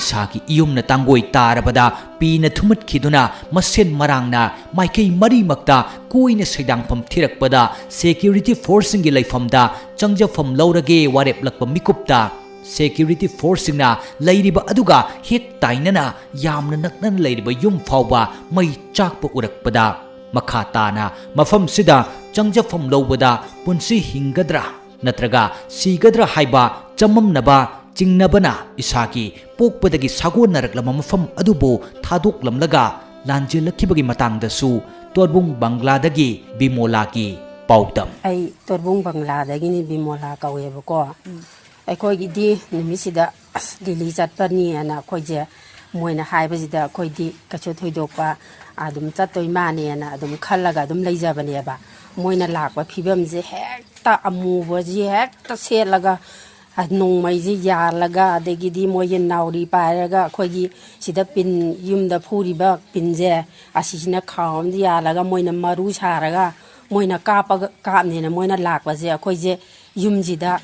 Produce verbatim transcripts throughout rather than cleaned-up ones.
ꯏꯁꯥꯒꯤ ꯏꯌꯨꯝꯅ ꯇꯥꯡꯒꯣꯏ ꯇꯥꯔꯕꯗ ꯄꯤꯅ ꯊꯨꯝꯃꯠꯈꯤꯗꯨꯅ ꯃꯁꯦꯟ ꯃꯔꯥꯡꯅ ꯃꯥꯏꯀꯩ ꯃꯔꯤꯃꯛꯇ ꯀꯣꯏꯅ ꯁꯩꯗꯥꯡꯐꯝ ꯊꯤꯔꯛꯄꯗ security forceꯁꯤꯡꯒꯤ ꯂꯩꯐꯝꯗ ꯆꯪꯖꯐꯝ ꯂꯧꯔꯒꯦ ꯋꯥꯔꯦꯞꯂꯛꯄ ꯃꯤꯀꯨꯞꯇ security forceꯁꯤꯡꯅ ꯂꯩꯔꯤꯕ ꯑꯗꯨꯒ ꯍꯦꯛ ꯇꯥꯏꯅꯅ ꯌꯥꯝꯅ ꯅꯛꯅꯅ ꯂꯩꯔꯤꯕ ꯌꯨꯝ ꯐꯥꯎꯕ ꯃꯩ ꯆꯥꯛꯄ ꯎꯔꯛꯄꯗ ꯃꯈꯥ ꯇꯥꯅ ꯃꯐꯝꯁꯤꯗ ꯆꯪꯖꯐꯝ ꯂꯧꯕꯗ ꯄꯨꯟꯁꯤ ꯍꯤꯡꯒꯗ꯭ꯔꯥ ꯅꯠꯇ꯭ꯔꯒ ꯁꯤꯒꯗ꯭ꯔꯥ ꯍꯥꯏꯕ ꯆꯃꯝꯅꯕ ꯆꯤꯡꯅꯕꯅ ꯏꯁꯥꯒꯤ ꯄꯣꯛꯄꯗꯒꯤ ꯁꯥꯒꯣꯟꯅꯔꯛꯂꯕ ꯃꯐꯝ ꯑꯗꯨꯕꯨ ꯊꯥꯗꯣꯛꯂꯝꯂꯒ ꯂꯥꯟꯖꯦꯜꯂꯛꯈꯤꯕꯒꯤ ꯃꯇꯥꯡꯗꯁꯨ ꯇꯣꯔꯕꯨꯡ ꯕꯪꯒ꯭ꯂꯥꯗꯒꯤ ꯕꯤꯃꯣꯂꯥꯒꯤ ꯄꯥꯎꯗꯝ꯫ ꯑꯩ ꯇꯣꯔꯕꯨꯡ ꯕꯪꯒ꯭ꯂꯥꯗꯒꯤꯅꯤ, ꯕꯤꯃꯣꯂꯥ ꯀꯧꯋꯦꯕꯀꯣ꯫ ꯑꯩꯈꯣꯏꯒꯤꯗꯤ ꯅꯨꯃꯤꯠꯁꯤꯗ ꯑꯁ ꯂꯤꯂꯤ ꯆꯠꯄꯅꯤꯅ ꯑꯩꯈꯣꯏꯁꯦ ꯃꯣꯏꯅ ꯍꯥꯏꯕꯁꯤꯗ ꯑꯩꯈꯣꯏꯗꯤ ꯀꯩꯁꯨ ꯊꯣꯏꯗꯣꯛꯄ ꯑꯗꯨꯝ ꯆꯠꯇꯣꯏ ꯃꯥꯅꯦꯅ ꯑꯗꯨꯝ ꯈꯜꯂꯒ ꯑꯗꯨꯝ ꯂꯩꯖꯕꯅꯦꯕ꯫ ꯃꯣꯏꯅ ꯂꯥꯛꯄ ꯐꯤꯕꯝꯁꯦ ꯍꯦꯛꯇ ꯑꯃꯨꯕꯁꯤ ꯍꯦꯛꯇ ꯁꯦꯠꯂꯒ ꯅꯣꯡꯃꯩꯁꯤ ꯌꯥꯜꯂꯒ, ꯑꯗꯒꯤꯗꯤ ꯃꯣꯏꯒꯤ ꯅꯥꯎꯔꯤ ꯄꯥꯏꯔꯒ ꯑꯩꯈꯣꯏꯒꯤ ꯁꯤꯗ ꯄꯤꯟ, ꯌꯨꯝꯗ ꯐꯨꯔꯤꯕ ꯄꯤꯟꯁꯦ ꯑꯁꯤꯁꯤꯅ ꯈꯥꯎ ꯑꯃꯗ ꯌꯥꯜꯂꯒ ꯃꯣꯏꯅ ꯃꯔꯨ ꯁꯥꯔꯒ ꯃꯣꯏꯅ ꯀꯥꯞꯄꯒ, ꯀꯥꯞꯅꯦꯅ ꯃꯣꯏꯅ ꯂꯥꯛꯄꯁꯦ ꯑꯩꯈꯣꯏꯁꯦ ꯌꯨꯝꯁꯤꯗ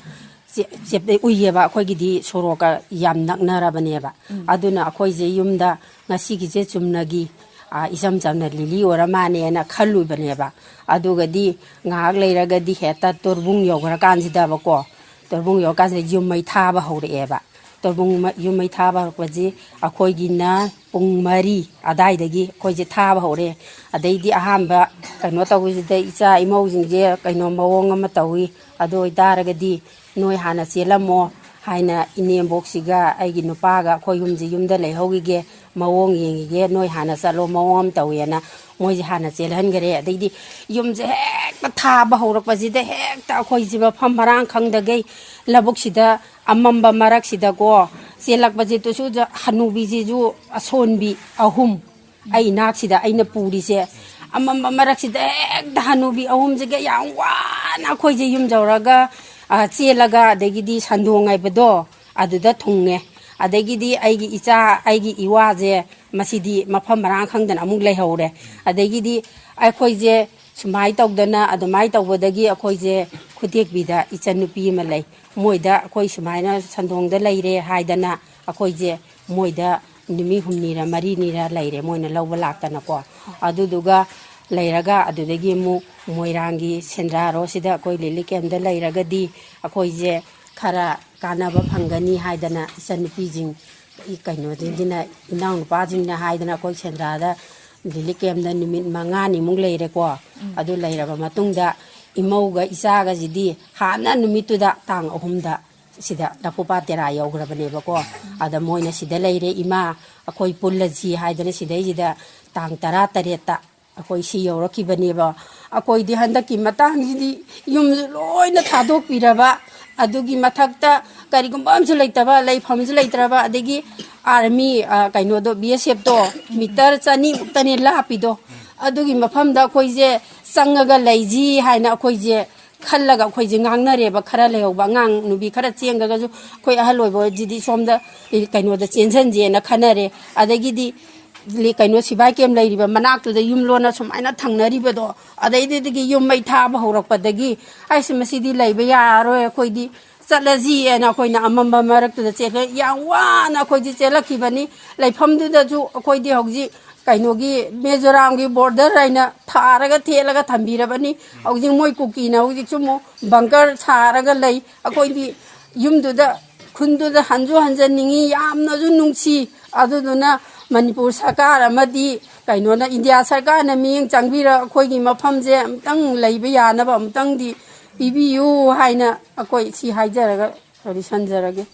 ꯆꯦ-, ꯆꯦꯞ-, ꯎꯏꯌꯦꯕ꯫ ꯑꯩꯈꯣꯏꯒꯤꯗꯤ ꯁꯣꯔꯣꯛꯀ ꯌꯥꯝ ꯅꯛꯅꯔꯕꯅꯦꯕ꯫ ꯑꯗꯨꯅ ꯑꯩꯈꯣꯏꯁꯦ ꯌꯨꯝꯗ ꯉꯁꯤꯒꯤꯁꯦ ꯆꯨꯝꯅꯒꯤ, ꯑ, ꯏꯆꯝ ꯆꯝꯅ ꯂꯤꯂꯤ ꯑꯣꯏꯔ ꯃꯥꯅꯦꯅ ꯈꯜꯂꯨꯕꯅꯦꯕ꯫ ꯑꯗꯨꯒꯗꯤ ꯉꯥꯏꯍꯥꯛ ꯂꯩꯔꯒꯗꯤ ꯍꯦꯛꯇ ꯇꯣꯔꯕꯨꯡ ꯌꯧꯈ꯭ꯔꯀꯥꯟꯁꯤꯗꯕꯀꯣ, ꯇꯣꯔꯕꯨꯡ ꯌꯧꯔꯀꯥꯟꯁꯤꯗ ꯌꯨꯝ ꯃꯩ ꯊꯥꯕ ꯍꯧꯔꯛꯑꯦꯕ꯫ ꯇꯣꯔꯕꯨꯡ ꯃ-, ꯌꯨꯝ ꯃꯩ ꯊꯥꯕ ꯍꯧꯔꯛꯄꯁꯤ ꯑꯩꯈꯣꯏꯒꯤꯅ ꯄꯨꯡ ꯃꯔꯤ ꯑꯗꯥꯏꯗꯒꯤ ꯑꯩꯈꯣꯏꯁꯦ ꯊꯥꯕ ꯍꯧꯔꯦ꯫ ꯑꯗꯩꯗꯤ ꯑꯍꯥꯟꯕ ꯀꯩꯅꯣ ꯇꯧꯕꯁꯤꯗ ꯏꯆꯥ ꯏꯃꯧꯁꯤꯡꯁꯦ ꯀꯩꯅꯣ ꯃꯑꯣꯡ ꯑꯃ ꯇꯧꯏ꯫ ꯑꯗꯨ ꯑꯣꯏꯇꯥꯔꯒꯗꯤ ꯅꯣꯏ ꯍꯥꯟꯅ ꯆꯦꯜꯂꯝꯃꯣ ꯍꯥꯏꯅ ꯏꯅꯦꯝꯕꯣꯛꯁꯤꯒ ꯑꯩꯒꯤ ꯅꯨꯄꯥꯒ ꯑꯩꯈꯣꯏ ꯑꯍꯨꯝꯁꯤ ꯌꯨꯝꯗ ꯂꯩꯍꯧꯈꯤꯒꯦ, ꯃꯑꯣꯡ ꯌꯦꯡꯈꯤꯒꯦ, ꯅꯣꯏ ꯍꯥꯟꯅ ꯆꯠꯂꯣ, ꯃꯑꯣꯡ ꯑꯃ ꯇꯧꯏꯅ ꯃꯣꯏꯁꯦ ꯍꯥꯟꯅ ꯆꯦꯜꯍꯟꯈꯔꯦ꯫ ꯑꯗꯩꯗꯤ ꯌꯨꯝꯁꯦ ꯍꯦꯛꯇ ꯊꯥꯕ ꯍꯧꯔꯛꯄꯁꯤꯗ ꯍꯦꯛꯇ ꯑꯩꯈꯣꯏꯁꯦ ꯃꯐꯝ ꯃꯔꯥꯡ ꯈꯪꯗꯈꯩ ꯂꯧꯕꯨꯛꯁꯤꯗ ꯑꯃꯝꯕ ꯃꯔꯛꯁꯤꯗꯀꯣ ꯆꯦꯜꯂꯛꯄꯁꯦ ꯇꯨꯁꯨ ꯍꯅꯨꯕꯤꯁꯤꯁꯨ ꯑꯁꯣꯟꯕꯤ ꯑꯍꯨꯝ ꯑꯩ ꯏꯅꯥꯛꯁꯤꯗ ꯑꯩꯅ ꯄꯨꯔꯤꯁꯦ꯫ ꯑꯃꯝꯕ ꯃꯔꯛꯁꯤꯗ ꯍꯦꯛꯇ ꯍꯅꯨꯕꯤ ꯑꯍꯨꯝꯁꯤꯒ ꯌꯥꯝ ꯋꯥꯅ ꯑꯩꯈꯣꯏꯁꯦ ꯌꯨꯝꯖꯧꯔꯒ, ꯑ, ꯆꯦꯜꯂꯒ ꯑꯗꯒꯤꯗꯤ ꯁꯟꯗꯣꯡ ꯍꯥꯏꯕꯗꯣ ꯑꯗꯨꯗ ꯊꯨꯡꯉꯦ꯫ ꯑꯗꯒꯤꯗꯤ ꯑꯩꯒꯤ ꯏꯆꯥ, ꯑꯩꯒꯤ ꯏꯋꯥꯁꯦ ꯃꯁꯤꯗꯤ ꯃꯐꯝ ꯃꯔꯥꯡ ꯈꯪꯗꯅ ꯑꯃꯨꯛ ꯂꯩꯍꯧꯔꯦ꯫ ꯑꯗꯒꯤꯗꯤ ꯑꯩꯈꯣꯏꯁꯦ ꯁꯨꯃꯥꯏꯅ ꯇꯧꯗꯅ ꯑꯗꯨꯃꯥꯏꯅ ꯇꯧꯕꯗꯒꯤ ꯑꯩꯈꯣꯏꯁꯦ ꯈꯨꯗꯦꯛꯄꯤꯗ ꯏꯆꯟꯅꯨꯄꯤ ꯑꯃ ꯂꯩ꯫ ꯃꯣꯏꯗ ꯑꯩꯈꯣꯏ ꯁꯨꯃꯥꯏꯅ ꯁꯟꯗꯣꯡꯗ ꯂꯩꯔꯦ ꯍꯥꯏꯗꯅ ꯑꯩꯈꯣꯏꯁꯦ ꯃꯣꯏꯗ ꯅꯨꯃꯤꯠ ꯍꯨꯝꯅꯤꯔ ꯃꯔꯤꯅꯤꯔ ꯂꯩꯔꯦ, ꯃꯣꯏꯅ ꯂꯧꯕ ꯂꯥꯛꯇꯅꯀꯣ꯫ ꯑꯗꯨꯗꯨꯒ ꯂꯩꯔꯒ ꯑꯗꯨꯗꯒꯤ ꯑꯃꯨꯛ ꯃꯣꯏꯔꯥꯡꯒꯤ ꯁꯦꯟꯗ꯭ꯔꯥꯔꯣꯁꯤꯗ ꯑꯩꯈꯣꯏ ꯂꯤꯂꯤ ꯀꯦꯝꯗ ꯂꯩꯔꯒꯗꯤ ꯑꯩꯈꯣꯏꯁꯦ ꯈꯔ ꯀꯥꯟꯅꯕ ꯐꯪꯒꯅꯤ ꯍꯥꯏꯗꯅ ꯏꯆꯟꯅꯨꯄꯤꯁꯤꯡ, ꯀꯩꯅꯣꯁꯤꯡꯁꯤꯅ, ꯏꯅꯥꯎꯅꯨꯄꯥꯁꯤꯡꯅ ꯍꯥꯏꯗꯅ ꯑꯩꯈꯣꯏ ꯁꯦꯟꯗ꯭ꯔꯥꯗ ꯂꯤꯂꯤ ꯀꯦꯝꯗ ꯅꯨꯃꯤꯠ ꯃꯉꯥꯅꯤꯃꯨꯛ ꯂꯩꯔꯦꯀꯣ꯫ ꯑꯗꯨ ꯂꯩꯔꯕ ꯃꯇꯨꯡꯗ ꯏꯃꯧꯒ ꯏꯆꯥꯒꯁꯤꯗꯤ ꯍꯥꯟꯅ ꯅꯨꯃꯤꯠꯇꯨꯗ, ꯇꯥꯡ ꯑꯍꯨꯝꯗ, ꯁꯤꯗ ꯂꯐꯨꯄꯥꯠ ꯇꯦꯔꯥ ꯌꯧꯈ꯭ꯔꯕꯅꯦꯕꯀꯣ꯫ ꯑꯗ ꯃꯣꯏꯅ ꯁꯤꯗ ꯂꯩꯔꯦ ꯏꯃꯥ, ꯑꯩꯈꯣꯏ ꯄꯨꯜꯂꯁꯤ ꯍꯥꯏꯗꯅ ꯁꯤꯗꯩꯁꯤꯗ ꯇꯥꯡ ꯇꯔꯥ ꯇꯔꯦꯠꯇ ꯑꯩꯈꯣꯏ ꯁꯤ ꯌꯧꯔꯛꯈꯤꯕꯅꯦꯕ꯫ ꯑꯩꯈꯣꯏꯗꯤ ꯍꯟꯗꯛꯀꯤ ꯃꯇꯥꯡꯁꯤꯗꯤ ꯌꯨꯝꯁꯨ ꯂꯣꯏꯅ ꯊꯥꯗꯣꯛꯄꯤꯔꯕ, ꯑꯗꯨꯒꯤ ꯃꯊꯛꯇ ꯀꯔꯤꯒꯨꯝꯕ ꯑꯃꯁꯨ ꯂꯩꯇꯕ, ꯂꯩꯐꯝꯁꯨ ꯂꯩꯇ꯭ꯔꯕ, ꯑꯗꯒꯤ ꯑꯥꯔꯃꯤ, ꯑ, ꯀꯩꯅꯣꯗꯣ, ꯕꯤ ꯑꯦꯁ ꯑꯦꯐꯇꯣ ꯃꯤꯇꯔ ꯆꯅꯤꯃꯨꯛꯇꯅꯦ ꯂꯥꯞꯄꯤꯗꯣ꯫ ꯑꯗꯨꯒꯤ ꯃꯐꯝꯗ ꯑꯩꯈꯣꯏꯁꯦ ꯆꯪꯉꯒ ꯂꯩꯁꯤ ꯍꯥꯏꯅ ꯑꯩꯈꯣꯏꯁꯦ ꯈꯜꯂꯒ ꯑꯩꯈꯣꯏꯁꯦ ꯉꯥꯡꯅꯔꯦꯕ꯫ ꯈꯔ ꯂꯩꯍꯧꯕ ꯑꯉꯥꯡ ꯅꯨꯄꯤ ꯈꯔ ꯆꯦꯟꯈ꯭ꯔꯒꯁꯨ ꯑꯩꯈꯣꯏ ꯑꯍꯜ ꯑꯣꯏꯕ ꯍꯣꯏꯁꯤꯗꯤ ꯁꯣꯝꯗ ꯀꯩꯅꯣꯗ ꯆꯦꯟꯁꯟꯁꯦꯅ ꯈꯟꯅꯔꯦ꯫ ꯑꯗꯒꯤꯗꯤ ꯂꯤ-, ꯀꯩꯅꯣ, ꯁꯤꯕꯥꯏ ꯀꯦꯝ ꯂꯩꯔꯤꯕ ꯃꯅꯥꯛꯇꯨꯗ ꯌꯨꯝ ꯂꯣꯟꯅ ꯁꯨꯃꯥꯏꯅ ꯊꯪꯅꯔꯤꯕꯗꯣ, ꯑꯗꯩꯗꯨꯗꯒꯤ ꯌꯨꯝ ꯃꯩ ꯊꯥꯕ ꯍꯧꯔꯛꯄꯗꯒꯤ, "ꯑꯩꯁ, ꯃꯁꯤꯗꯤ ꯂꯩꯕ ꯌꯥꯔꯔꯣꯏ, ꯑꯩꯈꯣꯏꯗꯤ ꯆꯠꯂꯁꯤ" ꯍꯥꯏꯅ ꯑꯩꯈꯣꯏꯅ ꯑꯃꯝꯕ ꯃꯔꯛꯇꯨꯗ ꯆꯦꯜꯂꯦ꯫ ꯌꯥꯝ ꯋꯥꯅ ꯑꯩꯈꯣꯏꯁꯤ ꯆꯦꯜꯂꯛꯈꯤꯕꯅꯤ꯫ ꯂꯩꯐꯝꯗꯨꯗꯁꯨ ꯑꯩꯈꯣꯏꯗꯤ ꯍꯧꯖꯤꯛ ꯀꯩꯅꯣꯒꯤ ꯃꯤꯖꯣꯔꯥꯝꯒꯤ ꯕꯣꯔꯗꯔ ꯍꯥꯏꯅ ꯊꯥꯔꯒ ꯊꯦꯠꯂꯒ ꯊꯝꯕꯤꯔꯕꯅꯤ꯫ ꯍꯧꯖꯤꯛ ꯃꯣꯏ ꯀꯨꯀꯤꯅ ꯍꯧꯖꯤꯛꯁꯨ ꯑꯃꯨꯛ ꯕꯪꯀꯔ ꯁꯥꯔꯒ ꯂꯩ꯫ ꯑꯩꯈꯣꯏꯗꯤ ꯌꯨꯝꯗꯨꯗ, ꯈꯨꯟꯗꯨꯗ ꯍꯟꯁꯨ ꯍꯟꯖꯟꯅꯤꯡꯉꯤ, ꯌꯥꯝꯅꯁꯨ ꯅꯨꯡꯁꯤ꯫ ꯑꯗꯨꯗꯨꯅ ꯃꯅꯤꯄꯨꯔ ꯁꯔꯀꯥꯔ ꯑꯃꯗꯤ ꯀꯩꯅꯣꯅ, ꯏꯟꯗꯤꯌꯥ ꯁꯔꯀꯥꯔꯅ ꯃꯤꯠꯌꯦꯡ ꯆꯪꯕꯤꯔ ꯑꯩꯈꯣꯏꯒꯤ ꯃꯐꯝꯁꯦ ꯑꯃꯨꯛꯇꯪ ꯂꯩꯕ ꯌꯥꯅꯕ ꯑꯃꯨꯛꯇꯪꯗꯤ ꯄꯤꯕꯤꯌꯨ ꯍꯥꯏꯅ ꯑꯩꯈꯣꯏ ꯁꯤ ꯍꯥꯏꯖꯔꯒ ꯂꯣꯏꯁꯤꯟꯖꯔꯒꯦ꯫